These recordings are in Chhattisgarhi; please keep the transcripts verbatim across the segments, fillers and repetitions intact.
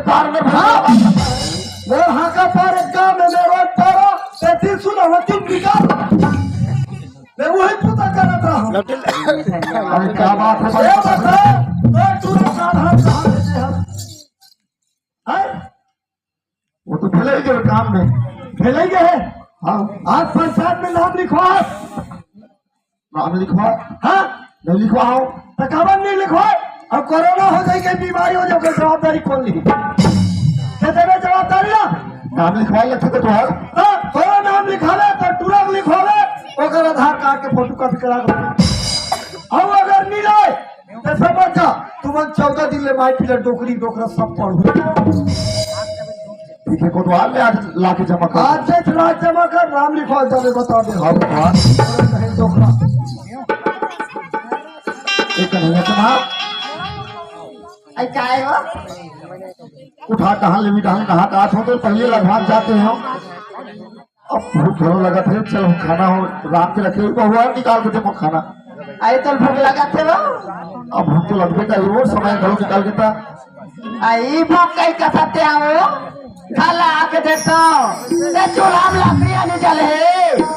पार में फंसा। हाँ। वो हाका पार एक गांव में, मैं रोड पार हूँ, ते तीन सुना वो तीन निकाल। मैं वही पूजा करत रहा हूँ। अरे क्या बात है। ये बता, तो तू साधारण कहाँ भेजे हम? हैं? वो तो भले ही गए काम में। भले ही गए? हाँ। आज पंचायत में नाम लिखवा। नाम लिखवा। हाँ? नहीं लिखवा हो। तो काबर नहीं लिखवा? अब कोरोना हो जाए, कहीं बीमारी हो जाए, ओकर जवाबदारी कौन ली? के देवे जवाबदारी ना? नाम लिखवाए लगथे तो तुहार। हाँ, तोरा नाम लिखावे तो टूरा के लिखवावे, ओकर आधार कार्ड के फोटो कॉपी करा दे। अब अगर मिले तो समझ जा, तुमन चौदह दिन ले माई पीला डोकरी डोकरा सब पढ़ू। ठीक है, कोतवाल में आज ला के जमा कर। आज से रात जमा कर, नाम लिखवा जावे, बता दे। हाँ, भगवान। नहीं डोकरा। एक कन्हैया के नाम। आई काय हो? उठा कहाँ ले बिठाऊं, कहाँ का हो तो पहले लगवा जाते हो। अब भूख घलो लगत हे, चल खाना हो रात के रखे हुए हुआ निकाल के देखो खाना। आई तो भूख लगत हे वो। अब भूख तो लगबे करी, वो समय घलो निकाल के ता। आई भूख कई कसते आओ, खाला आके देखता हूँ, ते चूल्हा में लकड़ी आने जल हे।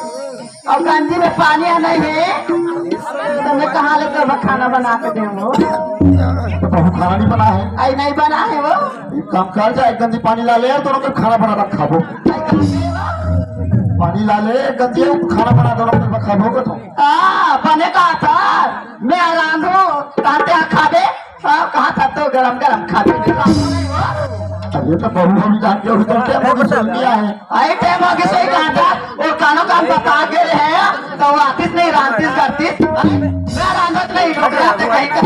अउ गंजी में पानी ह नहीं हे, त मैं कहाँ ले के खाना बना के देहूँ? तो बहू खाना नहीं बना है। आई नहीं बना है वो। एक काम कर जा, एक गंजी पानी ला ले यार, दोनों के खाना बना के खाबो। पानी ला ले, एक गंजी खाना बना, दोनों के खाबो को तो। हाँ, बने कहा था, मैं रांधू, ताते खाबे। हाँ, कहा था तो गरम गरम खाबे। अरे तो बहू हम जान के उधर के बहू सुन लिया है। आई टाइम आगे सही कहा था, वो कानो कान बता के रहे, तो वो आतिस नहीं रांतिस करतिस। मैं रांधत नहीं, डोकरा ते कहीं का।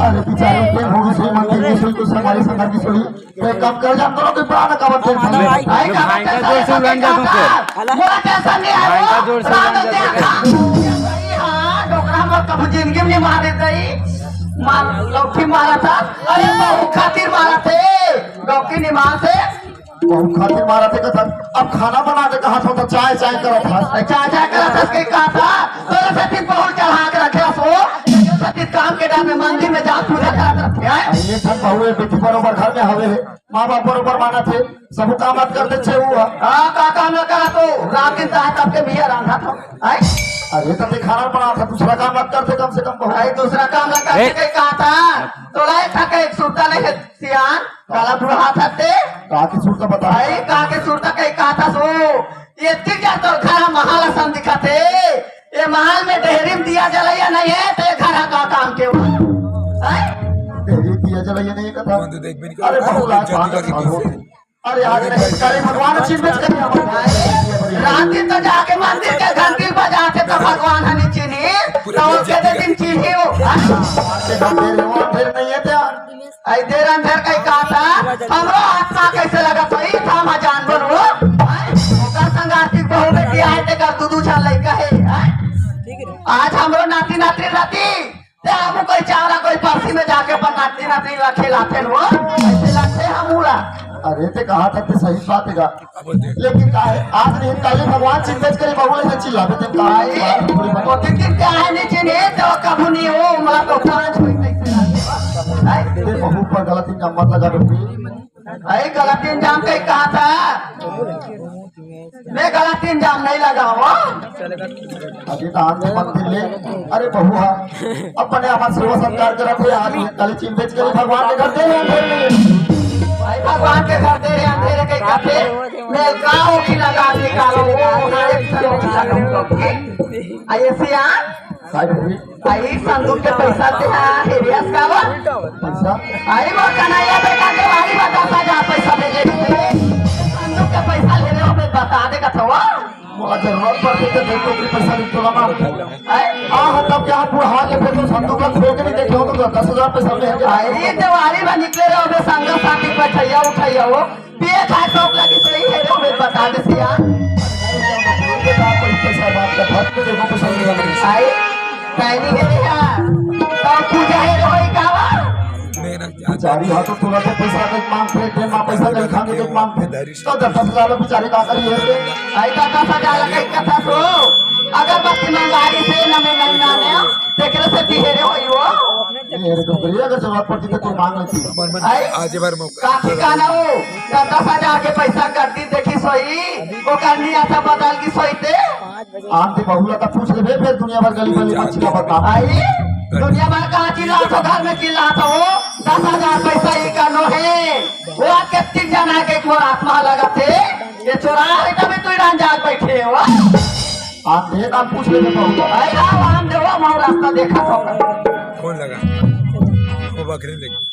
अरे बेचारे के भोगी से मंदिर की सुई तो हमारे संगत की सुई। तो एक काम कर जा, हम दोनों के प्राण का बंधन। आई का भाई का जोर से उड़ान जा तुम फिर। मोला टेंशन नहीं है। भाई का जोर से उड़ान जा तुम। हाँ, डोकरा मोर कभू जिंदगी में नहीं मारे तई। मार, लौठी मारा था। अरे, बहू खातिर मारा थे। डोकी निमास है। बहू खातिर मारा थे कथन। अब खाना बना दे कहा था, तो चाय, चाय करत था। चाय, चाय करत था, के कहा था? तोरे से तीन पहुल चढ़ा के रखे सो। तोरे से तीन काम के डर में मंदिर में जा पूजा करत रखे हैं। ये सब बहू है, बेटी बरोबर घर में हवे है। माँ बाप बरोबर मानत हे, सबो काम मत करते छे वो। हाँ, का काम न करा तो? रात दिन चाहे तब के बिया रांधा था। आई? अरे, तब ते खाना बना था, दूसरा काम मत करते कम से कम बहू। आई, दूसरा काम न करते ए। के कहा था? तो लाए था के एक सुरता नहीं है, सियान, काला बुढ़ा था ते। का की सुरता बता? आई, का के सुरता के कहा था सो? ये तीन चार तो घर महल असन दिखत हे। ये महल में डेहरी में दिया जलैया नहीं है, तो ये घर का काम के हुआ? हैं? डेहरी दिया जलैया नहीं है कथा। अरे, बहुत लायक बात है, साधु। अरे, आज नहीं, कल भगवान चिन्हित करिए हमारे। रात दिन तो जाके मंदिर के घंटी बजाते तो भगवान हनी चिन्ही, तो उसके दे दिन चिन्ही हो। आज के घंटे रे, वहाँ फिर नहीं है क्या? आई देर अंधेर कहीं कहा था, हमरो आत्मा कैसे लगत होई, था मैं जानवर हो। हैं? ओकर संग आर्थिक बहू बेटी आए, तेकर दू दू झन लइका हे। हैं? आज हमरो नाती नाती रहती, ते हमू कोई चावला, कोई परसी में जाके अपन नाती नाती ला खिलाते हो। ऐसे लगते हम उड़ा। अरे, ते कहा था, ते सही बात है का? लेकिन काहे आज नहीं, काले भगवान चिंता करे, बबुआ से चिल्लावे ते का? भाई, वो दिन दिन क्या है, नहीं चिन्हे तो कभू नहीं हो, मला तो पाँच कोई नहीं चिल्लावे। ये बहू पर गलत इल्जाम मत लगा बेटी। भाई, गलत इल्जाम कहीं कहा था? मैं गलत इल्जाम नहीं लगाऊं। अभी तो आज मत ले। अरे बहू, हाँ। अपने आप सेवा सत्कार करत हे, आज काली चीज बेच के भगवान के घर दे रहे हैं। भाई, भगवान के घर दे रहे हैं, अंधेरे के घर पे मैं का ओखी लगा निकालो, वो हमारे घर ओखी लगा। आ, ये सियान? काय बहू? भाई, संदूक के पैसा ते हा, हेरियस का बा? पैसा? आई वो कन्हैया बेटा के वाली बतासा जा पैसा भेजे थे। संदूक के पैसा ले रहे हो, मैं बता दे कथवा। मोला जरूरत पड़थे त दे तो पैसा नहीं तोला मार। हैं? हाँ, हाँ, तब क्या बुढ़ा के फिर तो संदूक ला खोल के नहीं देखे हो तो दस हजार पैसा में है क्या? अरे, देवारी में निकले रहो, बे संग साथी बैठैया उठैया हो। पिए खाए शौक लगी सही है, तो बे बता दे सिया। पैसा बात का फट के देखो, पैसा नहीं लग रही। आई, टाइमिंग है क्या? तो पूजा है, कोई का बा? बेचारी हा तो तुरंत पैसा के मांग थे, ते मां पैसा के खाने के मांग थे। तो दस दस हजार बेचारी का करी है? आई तो दस हजार के कथा सो। अगरबत्ती मंगाई से, नमक घेरे होई वो। ये रे डोकरी, अगर जरूरत पड़ती तो तू मांग लेती। आई? आज बार मौका। काकी का ना हो, दस दस हजार के पैसा कर दी, देखी सोई, ओकर नियत बदल की सोई ते। आन ते बहुला का पूछ लेबे, फिर दुनिया भर गली गली मछली का बता। आई? दुनिया भर का चिल्ला तो घर में चिल्ला तो हो, दस हजार पैसा ही का नो है। वो आज के तीन जना के एक मोर आत्मा लगा थे, ये चोरा है तभी तू ईरान जाग बैठे हो। आप दे, आप पूछ लेबे बहुत। आई आओ, आन दे, वो हमारा रास्ता देखा था। कौन लगा? वो बकरी लेके।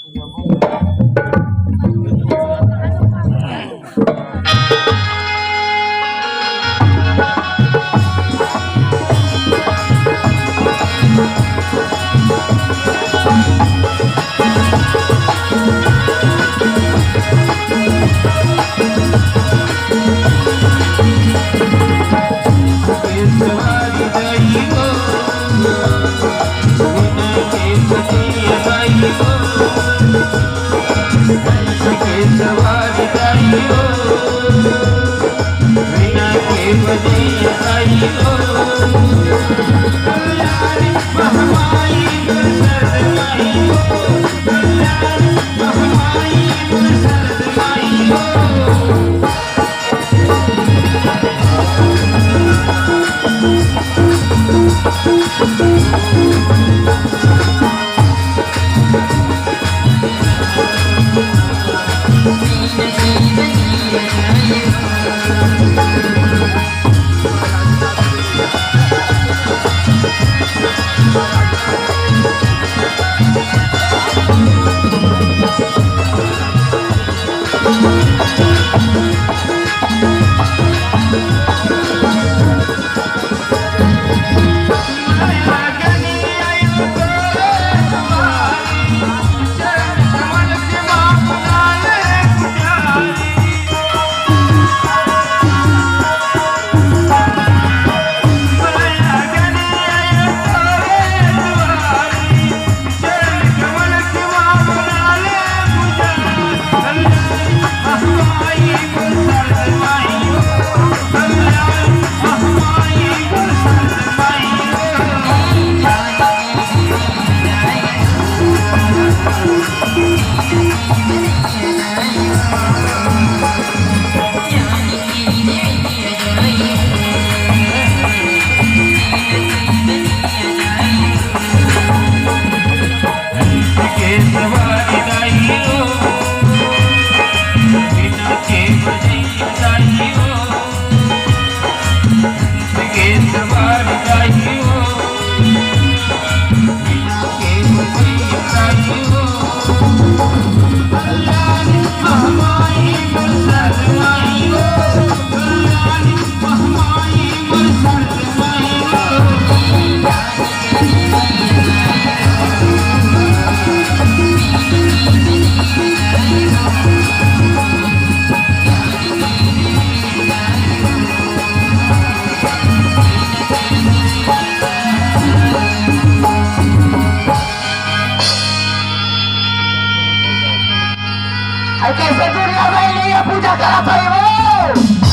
अरे कैसे दुनिया में नहीं है पूजा करत है वो?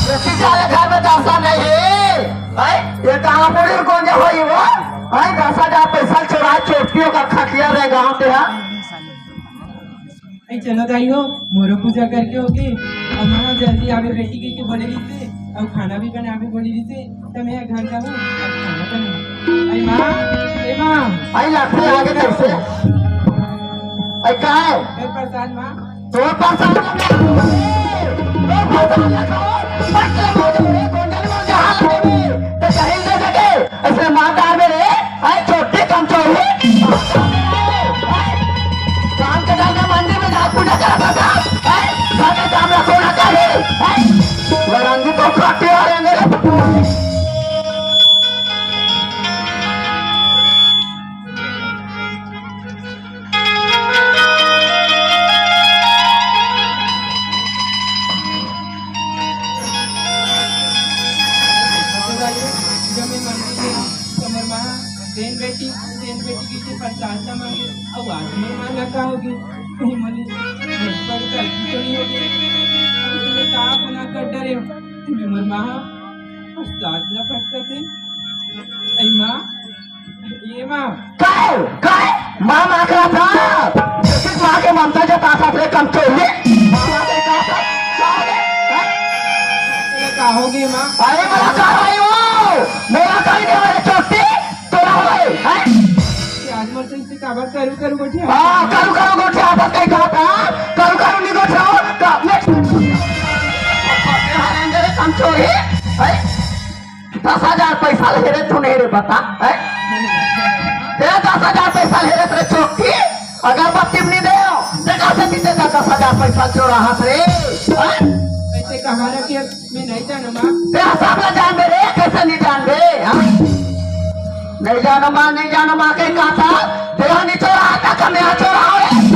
बेटी जाले घर में दर्शन नहीं है। भाई, ये कहाँ मुड़ी कौन जा होई वो? भाई, दस हजार पैसा चोरा चोटियों का खटिया रहे गाँव पे है। ए, चलो दाई हो, मोरो पूजा करके होगे। अब माँ जल्दी आवे बेटी के, के बोले रहिसे, अब खाना भी बनावे बोले रहिसे, त मैं घर जाऊँ, अब खाना बनाऊँ। अरे माँ, ए माँ। आई लाठी आगे कैसे? आई का है? ए प्रसाद माँ। तो प्रसाद माँ। तो प्रसाद माँ। मतलब मुझे गोंडल में जहाँ लगे, तो कहीं दे सके। ऐसे माता मेरे, आई छोटी कमजोरी। काम के डालना मंदिर में जा पूजा करता था। आई घर के काम रखो ना करे। आई वरंगी को काटे आ रहे मेरे। जब मैं मंदिर में हमर माँ, तेन बेटी, तेन बेटी के लिए प्रसाद ला मांगे, अउ आज मोर माँ ला का होगे? कहीं मोली घर पर गलती तो नहीं होगे? अब तुम्हें का गुनाह कर डरे हो? तुम्हें मोर माँ प्रसाद ला फटकत है। ऐ माँ, ये माँ। काय? काय? माँ, माँ करा था। किस माँ के ममता जताथस रे, कमचोरी? माँ, माँ के कहा था? का हो गे? हैं? ये का हो गे माँ? अरे, मोला का भाई हो? मोला का ही नहीं, मेरे चोटी? तोरा हो गए, हैं? ये आज मोर से काबर करू करू गोठिया? हाँ, करू करू गोठिया, आपस कहीं कहा था? करू करू नहीं गोठिया हो? का, next। कमचोरी, हैं? दस हजार पैसा ले रे तू, नहीं रे, बता, हैं? दे दस हजार पैसा ले रे, तेरे चोटी, अगरबत्ती में नहीं दे, देखा से नहीं देता दस हजार पैसा चोराहस रे, हैं? ऐसे कहा ना कि मैं नहीं जानूंगा। ते सब ला जानबे रे, कैसे नहीं जानबे, हाँ? नहीं जानो माँ, नहीं जानो माँ, कहीं कहा था, तेरा नहीं चोराहा था, कम यहाँ चोराहा हो रे। नहीं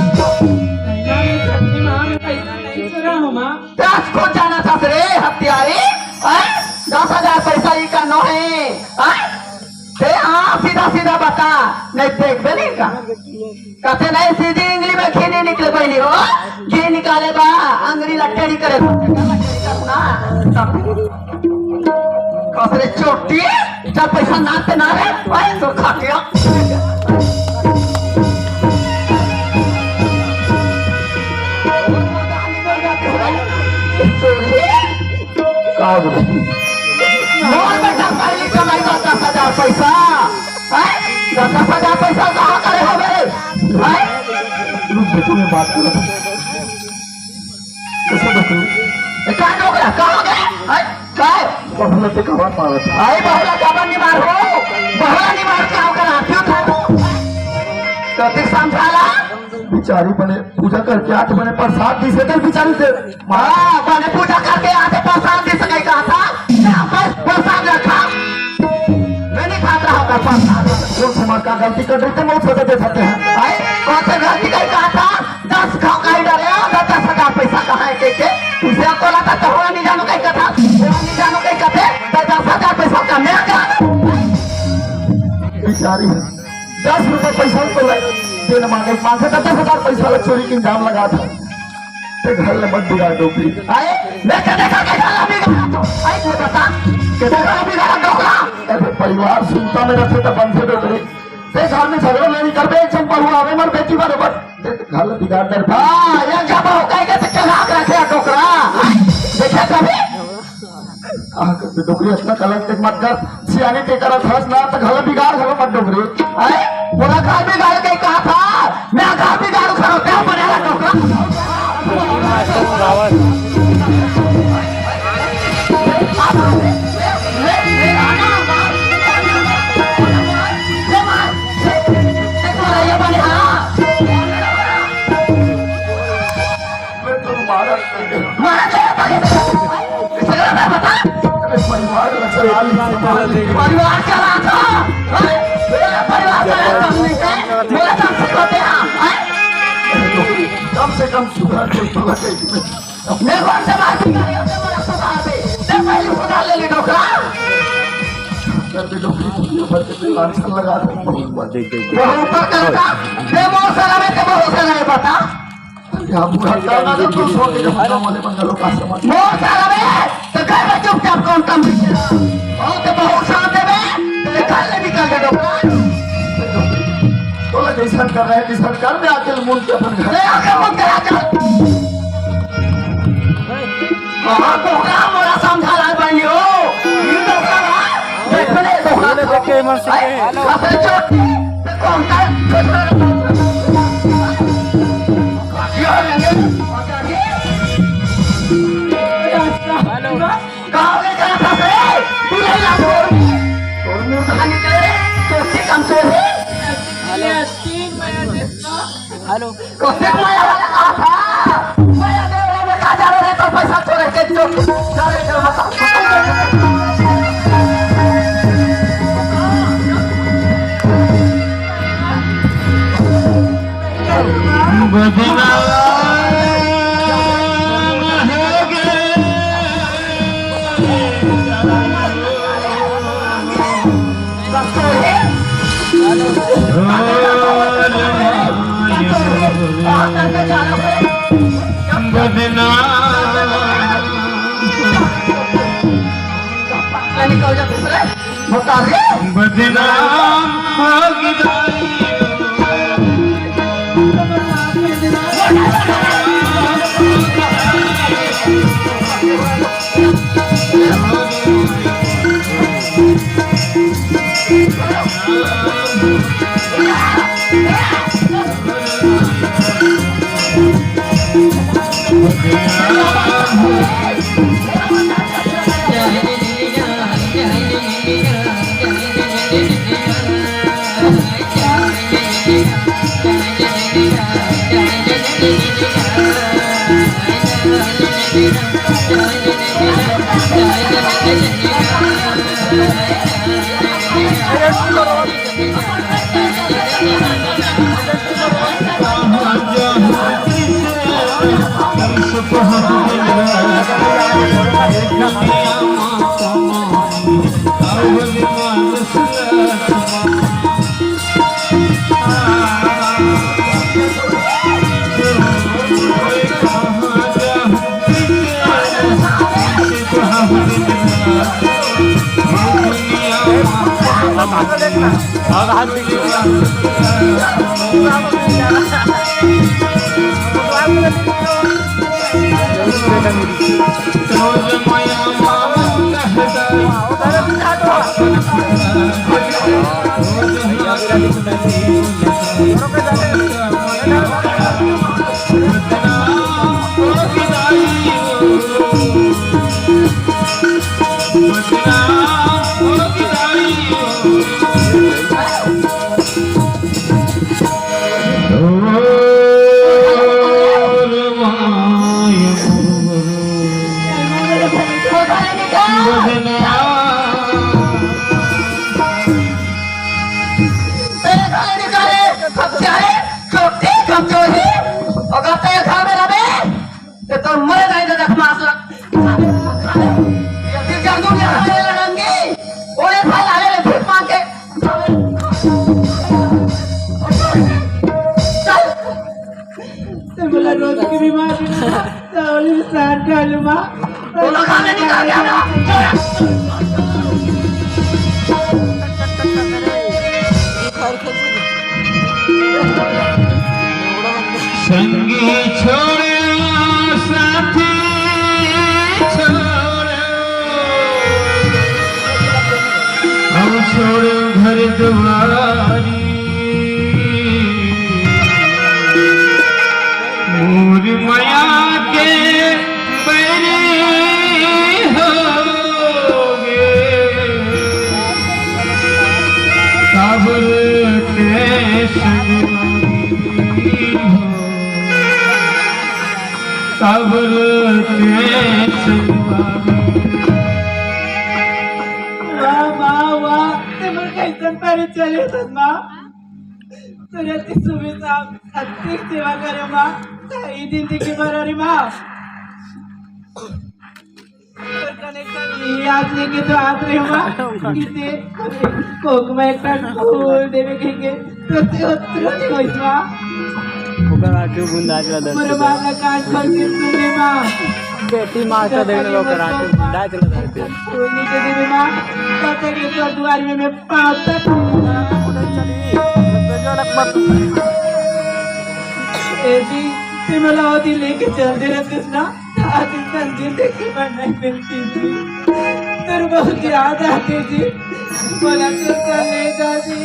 माँ, मैं सच्ची माँ, मैं पैसा नहीं चोरा हूँ माँ। दस को जाना था रे हत्यारे, हैं? दस हजार पैसा ही का नो है, हैं? ते हाँ, सीधा सीधा बता, नहीं देखबे नहीं का? कथे नहीं, सीधी इंगली में घी नहीं निकले पहली हो, घी निकाले बा, अंगली लट्टे नहीं करे। कसरे चोटी, चल पैसा ना ते ना रे, भाई तो खा गया। का बोले? मोर बेटा पहली कमाई का दस हजार पैसा, हैं? तो दस हजार पैसा कहाँ करे हो मेरे, हैं? रुक बेटू, मैं बात करूँ। कैसे बतू? ए, का डोकरा, का हो गया? हैं? का है? बहुला ते कबार मारत। अरे बहुला कबार नहीं मार हो? बहुला नहीं मार, का हो करा? क्यों था? तो फिर समझाला? बिचारी बने पूजा करके आत बने प्रसाद दिस हे, बिचारी से। हाँ, बने पूजा करके आत हे, प्रसाद दिस हे कहा था। मैं बस प्रसाद रखा। मैं नहीं खाता हूँ प्रसाद। कौन सा माँ का गलती कर रही थे, वो छोटे देख सकते हैं। भाई, कौन सा गलती कहीं कहा था? दस खाओ कहीं डरे हो, दस, दस हजार पैसा कहाँ है, के, के? तुझे आपको लगा तो हुआ नहीं जानो कहीं कथा, हुआ नहीं जानो कहीं कथे, तो दस हजार पैसा का मैं क्या? बिचारी है। दस रुपए पैसा तो ले, देन मांगे, मांगे तो दस हजार पैसा ले चोरी के इल्जाम लगा था। ते घर ले मत बिगाड़ डोकरी। आए, मैं क्या देखा के घर ले बिगाड़ा तो? आए, तू बता, के घर ले बिगाड़ा डोकरा? अरे परिवार सुनता मेरा से तो बंद से डोकरी। ते घर में झगड़ा नहीं करबे, एक जन पढ़ुआ आवे मर बेटी बरोबर। ते घर ले बिगाड़ डर। हाँ, ये जब हो कह के तो चला के रखे डोकरा। देखे कभी? आह, डोकरी इतना कलंक मत कर, सियाने के करत हस ना, तो घर बिगाड़ घलो मत डोकरी। अरे, पूरा घर बिगाड़ के कहा था, मैं घर बिगाड़ू खरो, क्या बनेगा डोकरा? मैं तो मारा। मारा तो ये पकड़। सगला मैं बता। अरे परिवार में चला ली। परिवार चला था। हैं? मेरा परिवार चला था हमने के। मेरा काम से होते हैं। हैं? कम से कम सुधार के भला के। मैं कौन से मार के गया? मैं बड़ा सुधार दे। मैं पहले सुधार ले ली डोकरा। कर दे डोकरी, तुझे भर के लांछन लगा दे। बहुत ऊपर करता। दे बहुत सारा में, दे बहुत सारा में बता। अरे, आप बुरा क्या ना दे, तू सो के जब गाँव वाले बंगालों का समझ। मोर साला बे, तो घर में चुपचाप कौन काम करते रहा? बहुत तो बहुत साला दे बे, तो घर ले निकल के डोकरा। तोला जैसन कर रहे, जैसन कर, मैं आके मुन के अपन घर। ले आके मुन के आके। कहाँ डोकरा मोला समझा रहा है बहनी हो? ये डोकरा है? देख ले डोकरा। ये देखो के मन से के। अबे चोट। कौन का? हेलो। गाँव में क्या था बे? तू नहीं ना बोल। तोर मुंह कहाँ निकले रे? तो से कमजोर है। हेलो। हेलो। तो से माया वाला कहा था। माया दे रहे में कहा जा रहे तो पैसा छोड़े के जो जा रहे थे बता। बदनाम हो गए। बदनाम। बदनाम। ये फिर कर दूंगी, अरे लड़ंगी, ओए भाई, आले रे, भीख मांग के। चल। ते मोला रोज के बीमार बना, चावल में साग खा लूं, माँ। बोलो, खा ले, निकाल के आना। संगी छोड़ो, साथी छोड़ो, अब छोड़ो घर दुआरी। मोर मया के बैरी होगे, काबर ते संगवारी हो, काबर ते संगवारी। वाह, वाह, वाह, ते मोर कइसन पैर चले हस, माँ। तोर अति सुबह शाम अति सेवा करे, माँ। ई दिन देखे बर, अरे माँ। तोर कनेक्शन ये आज लेके तो आत रहे, माँ। इसे कोक में एक फूल देवे के, के, तो ते उतरो नहीं होइस, माँ। ओकर आँखी बुंदा चला धरती मोर पे। माँ का कान खोल के सुन ले, माँ। बेटी माँ का देने ओकर आँखी बुंदा चला धरती पे। कोई नहीं दे देवे, माँ। तो तेरे तो दुआर में मैं पाँव तक। ए जी, ते मोला ओती लेके चल दे रहे कृष्णा। आज इस दिन देखे बर नहीं मिलती जी। तोर बहुत याद आती जी। मोला कृष्णा ले जा जी।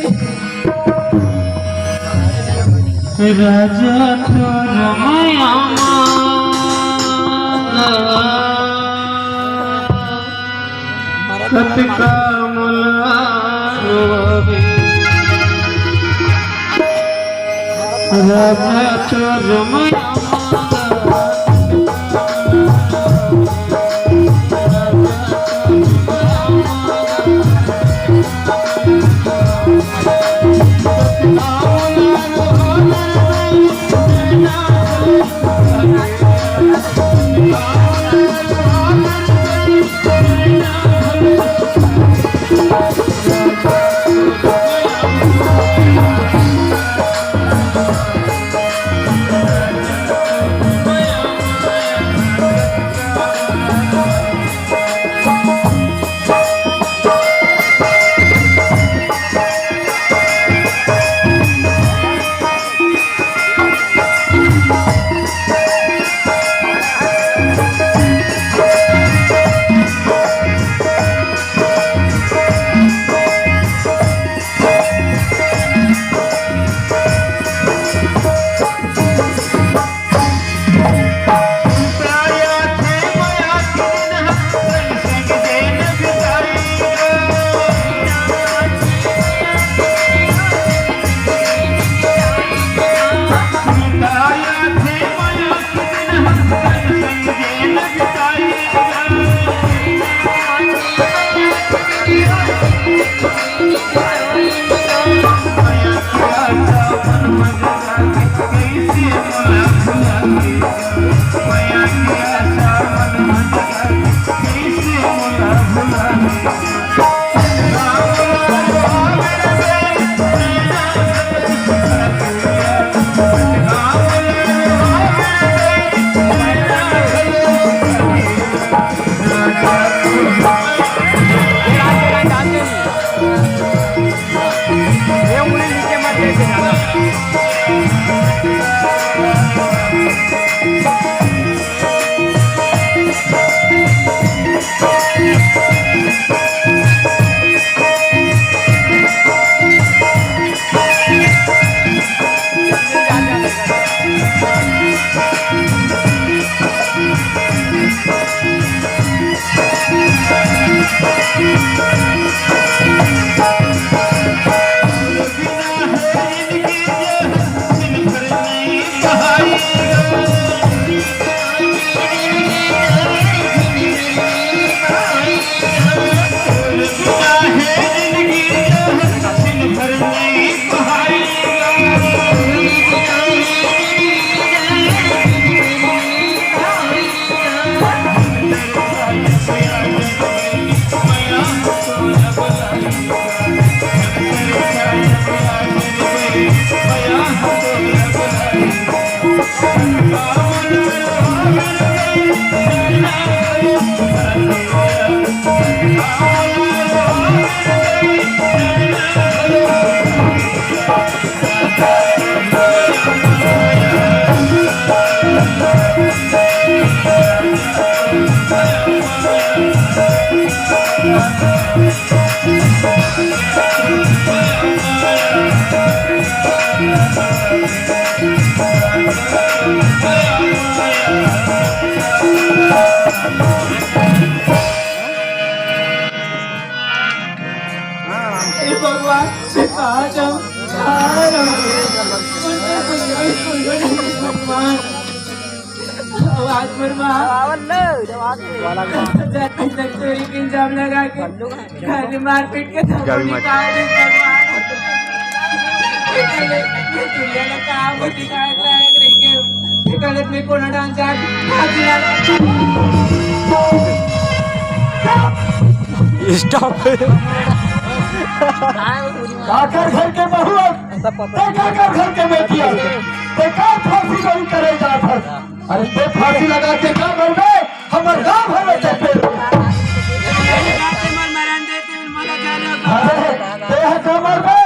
राजा तोर मया मा कतका मोला रोवे। राजा तोर मया मा हे भगवान, मैं कहाँ जाऊँ? कहाँ रहूँ? भगवान, आवाज पर माँ। आवाज ले, आवाज ले। दस हजार तक चोरी के इल्जाम लगा के घर में मारपीट के धमकी निकाल दी भगवान। ये दुनिया का काम होती, काय लायक रह गए। ये गलत में कौन डांस जात? स्टॉप। काकर घर के बहू हस, ते काकर घर के बेटी हस, ते का फांसी नहीं करे जात हस। अरे ते फांसी लगा के का मरबे? हमर गांव भर में चप्पे। अरे ते ह का मरबे?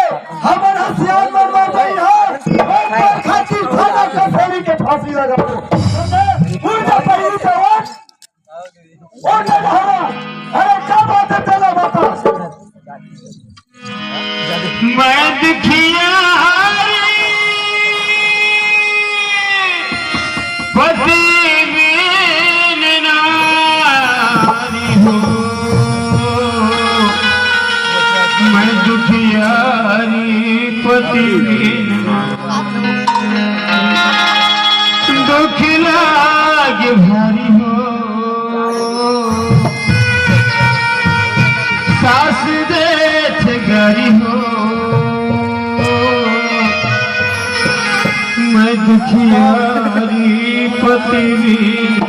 हमर हसियार मर मर गई हो। एक बार खातिर भागा कसेरी के फांसी लगा दो। समझे? उठ जा पहली से उठ। ओ डंडहरा, अरे का बात है तेला बता। मैं दुखियारी पति बीन नारी हूँ, मैं दुखियारी पति बीन दुख लागे भारी हो, सास देत गारी हो, मैं दुखियारी पति बीन।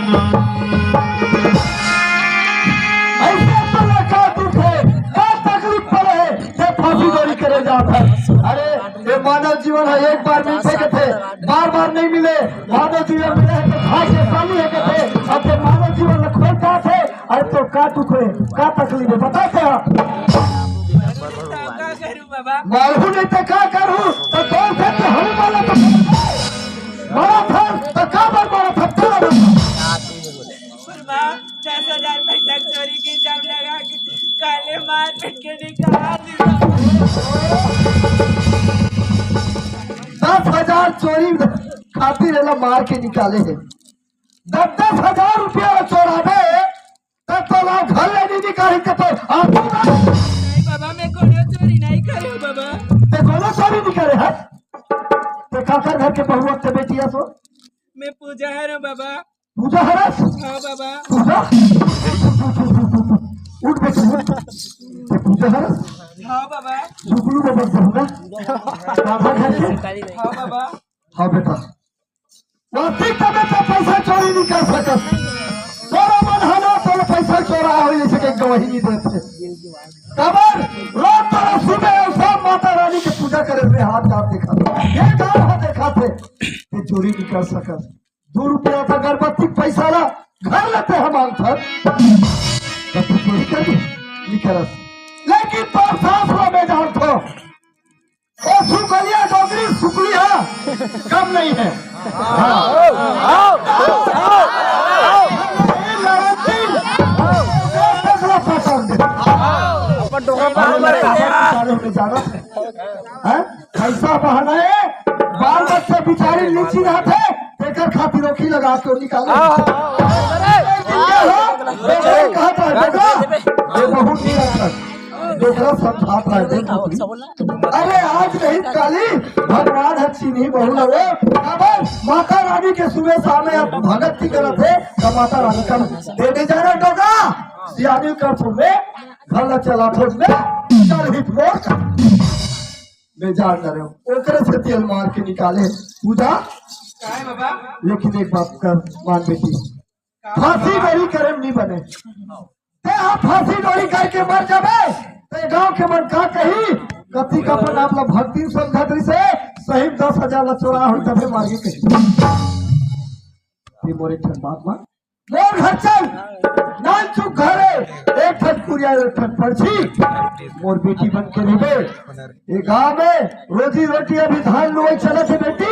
ऐसे तो लगा दुख है, का तकलीफ पड़े है, ये फांसी डोरी करे जात है। अरे, ये मानव जीवन है, एक बार मिलथे कथे, बार बार नहीं मिले। मानव जीवन मिले है तो भाग्यशाली है कथे। अब ये मानव जीवन में खोल जात है, अरे तो का दुख है, का तकलीफ है, बताते हैं। का करूं बाबा? मारू नहीं तो का करूं, तो कौन से तो हम वाला तो मारा था, तो का बार मारा था, तेरा बाबा। दस हजार पैसा चोरी के इल्जाम लगा के काले मार पीट के निकाल दिया। दस हजार चोरी खातिर एला मार के निकाले है। दस दस हजार रुपया ला चोराबे, तब तो ला घर ले नहीं निकाली के तो आप नहीं बाबा, मैं कोनो चोरी नहीं करे हूँ बाबा। ते कोनो चोरी नहीं करे है? ते काकर घर के बहुआ ते बेटी है सो? मैं पूजा हर हूँ बाबा। पूजा हरस? हाँ बाबा। पूजा? उठ बेटी, उठ। ते पूजा हरस? हाँ बाबा। जुगलू बाबा के बहू ना? राधा घर के? हाँ बाबा। हाँ बेटा। वास्तविक में तो पैसा चोरी नहीं कर सकत। तोरा मन हला तो पैसा चोरा हो, जैसे के गवाही नहीं देते। काबर? रोज तोरा सुबह और शाम माता रानी के पूजा करे हुए हाथ हाथ देखा थे। ये गाँव है देखा थे। ये चोरी नहीं कर सकत। दो रुपया था अगरबत्ती पैसा ला घर लेते हम मांग था। तो तू चोरी कर दी, नहीं करस। लेकिन तोर सास ला मैं जानता हूँ। ओ सुकलिया डोकरी सुकलिया कम नहीं है। हाँ। ये लड़की, ये फैसला पसंद है। अपन डोकरा बाहर मरे। बारे में जाना है। हैं? पैसा बहाना है, बाल बच्चे बिचारी लीची रहत है, तेकर खातिर ओखी लगा के निकाले। एक दिन क्या हो? डोकरा कहत है, "डोकरा, ये बहुत नहीं रखत।" डोकरा समझात है, "देख पुत्री, अरे आज नहीं काली भगवान है, चीनी बहू लगे।" अब माता रानी के सुबह शाम में आप भगत की करत है, तो माता रानी का दे दे जा रहा डोकरा, सियानी का में घर ला चला, फिर मैं चल हित मोर का। मैं जान ना रहे हूँ। ओकरे से तेल मार के निकाले पूजा। काय बाबा? लेकिन एक बात कर मान बेटी, का फांसी बाबा? डोरी करे में नहीं बने। ते आप फांसी डोरी करके मर जाबे, ते गांव के मन का कही? कति का अपन आप ला भक्ति समझत रही से सही में दस हजार ला चोरा हो तबे मार के कही। ये मोरे ठन बात मान। मोर घर चल, नानचुक घर है, एक ठन कुरिया, एक ठन परछी। मोर बेटी बन के रहिबे। ये गांव में रोजी रोटी अभी धान लुवई चलत है बेटी,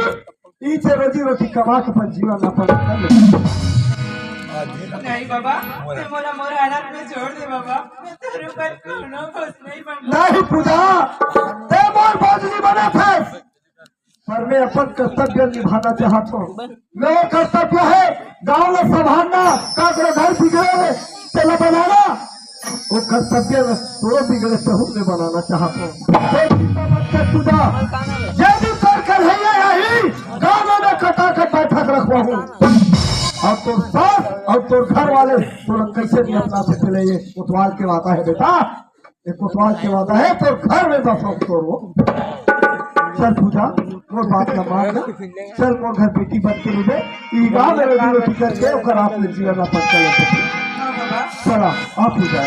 ई से रोजी रोटी कमा के अपन जीवन यापन कर ले। नहीं बाबा, ते मोला मोर हालत में छोड़ दे बाबा, मैं तेरे ऊपर कोनो बोझ नहीं बनना। नहीं पूजा, ते मोर बोझ नहीं बना था। और मैं अपन कर्तव्य निभाना चाहत हूँ। मेरा कर्तव्य है गांव ला संभालना, काकरो घर बिगड़े तेला बनाना। वो कर्तव्य में तोरो बिगड़े तहू में बनाना चाहत हूँ। तो चिंता मत कर पूजा, ये भी कर कर है ये यही गांव में कटा कर बैठक रखवा हूँ। और तोर सास और तोर घर वाले तोर कैसे भी अपना से चले, ये कोतवाल के वादा है बेटा। एक कोतवाल के वादा है, तो घर में बस हम तोरो। चल पूजा, मोर बात ला मान ले। चल मोर घर बेटी बन के मिले। ई गाँव में रोजी रोटी करके ओकर आप ले जीवन यापन चले। चला, आ पूजा।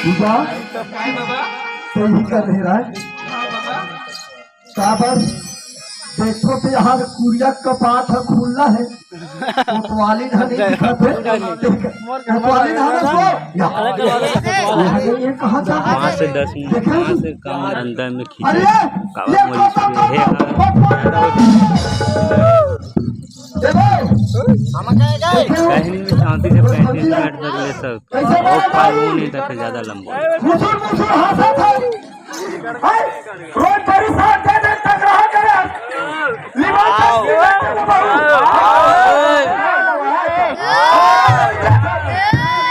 पूजा, सही कर रहे राय। काबर? देखो तो यहाँ कुरिया कपाट ह खुल्ला है, कोतवालिन ह नहीं दिखत है। कोतवालिन ह ना सो, यहाँ, यहाँ ये कहाँ जा? पाँच से दस मिनट, देखे? पाँच से कम अंदर में खींचे। अरे, काबर ये मोरी कौन से है? देखो। कहनी में शांति से पैंतीस मिनट तक ले सकते हो। और पाई वो नहीं था, फिर ज्यादा लंबा। मुसुर मुसुर हंसत है। हैं? रोज परेशान दे दे तक रहा करे। लिमन तक लिमन तक बहू।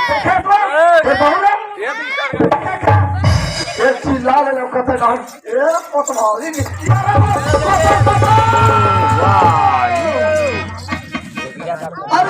देखे तो? ये बहू ना? ये चिल्ला ले लोग कहते ना। ए, कोतवाली निकली। अरे,